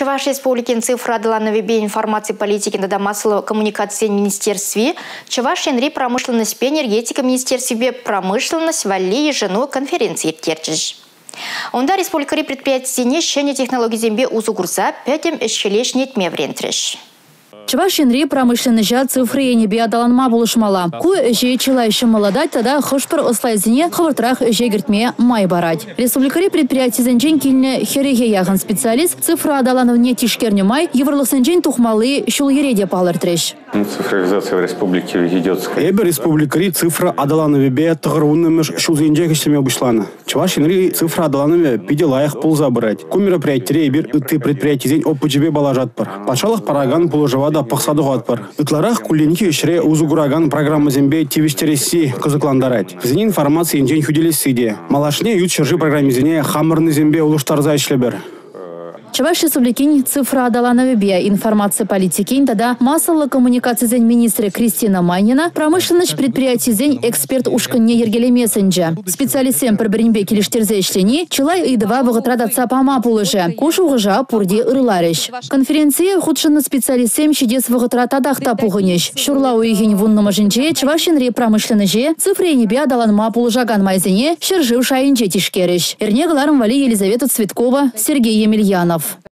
Чӑваш Республикин цифра аталанӑвӗпе информаци политикин тата массӑллӑ коммуникацисен министерстви Чӑваш Енри промышленноҫпе энергетика министерствипе промышленность валли йышӑну конференци ирттерчӗҫ. Унта республикӑри предприятисене ҫӗнӗ технологисемпе усӑ курса пӗтӗм ӗҫ-хӗле ҫӗнетме вӗрентрӗҫ. Чӑваш Енри промышленноҫа цифра енӗпе аталанма пулӑшмалла. Ку ӗҫе чылай ҫӑмӑллатать тата хӑш-пӗр ӑслайсене хӑвӑртрах ӗҫе кӗртме май парать. Республикӑри предприятисенчен килнӗ хӗрӗхе яхӑн специалист цифра аталанӑвне тишкернӗ май йывӑрлӑхсенчен тухмалли ҫул-йӗре те палӑртрӗҫ. Цифровизация в республике ведется. Эпӗ республикӑри цифра аталанӑвӗпе 90-мӗш ҫулсенчех ӗҫлеме пуҫланӑ. Чӑваш Енри цифра аталанӑвӗ питӗ лайӑх пулса пырать. Ку мероприятире эпир ытти предприятисен опычӗпе паллашатпӑр, патшалӑх паракан пулӑшӑва та пӑхса тухатпӑр. Ытларах кулленхи ӗҫре усӑ куракан программӑсемпе тивӗҫтересси кӑсӑклантарать. Вӗсене информаци енчен хӳтӗлесси те. Малашне ют ҫӗршыв программисене хамӑрӑннисемпе улӑштарса ӗҫлӗпӗр. Чӑваш Республикин цифра аталанӑвӗпе информаци политикин тата массӑллӑ коммуникацисен министрӗ Кристина Майнина промышленноҫ предприятийӗсен эксперт ушкӑнне йӗркелеме сӗнчӗ. Специалистсем пӗр-пӗринпе килӗштерсе ӗҫлени чылай ыйтӑва вӑхӑтра татса пама пулӑшӗ. Ку шухӑша пурте ырларӗҫ. Конференцие хутшӑннӑ специалистсем ҫитес вӑхӑтра татах та пухӑнӗҫ. Ҫурла уйӑхӗн вуннӑмӗшӗнче Чӑваш Енри промышленноҫе цифра енӗпе аталанма пулӑшакан майсене ҫӗршыв шайӗнче тишкерӗҫ. Эрне кӑларӑм валли Елизавета Цветкова, Сергей Емельянов.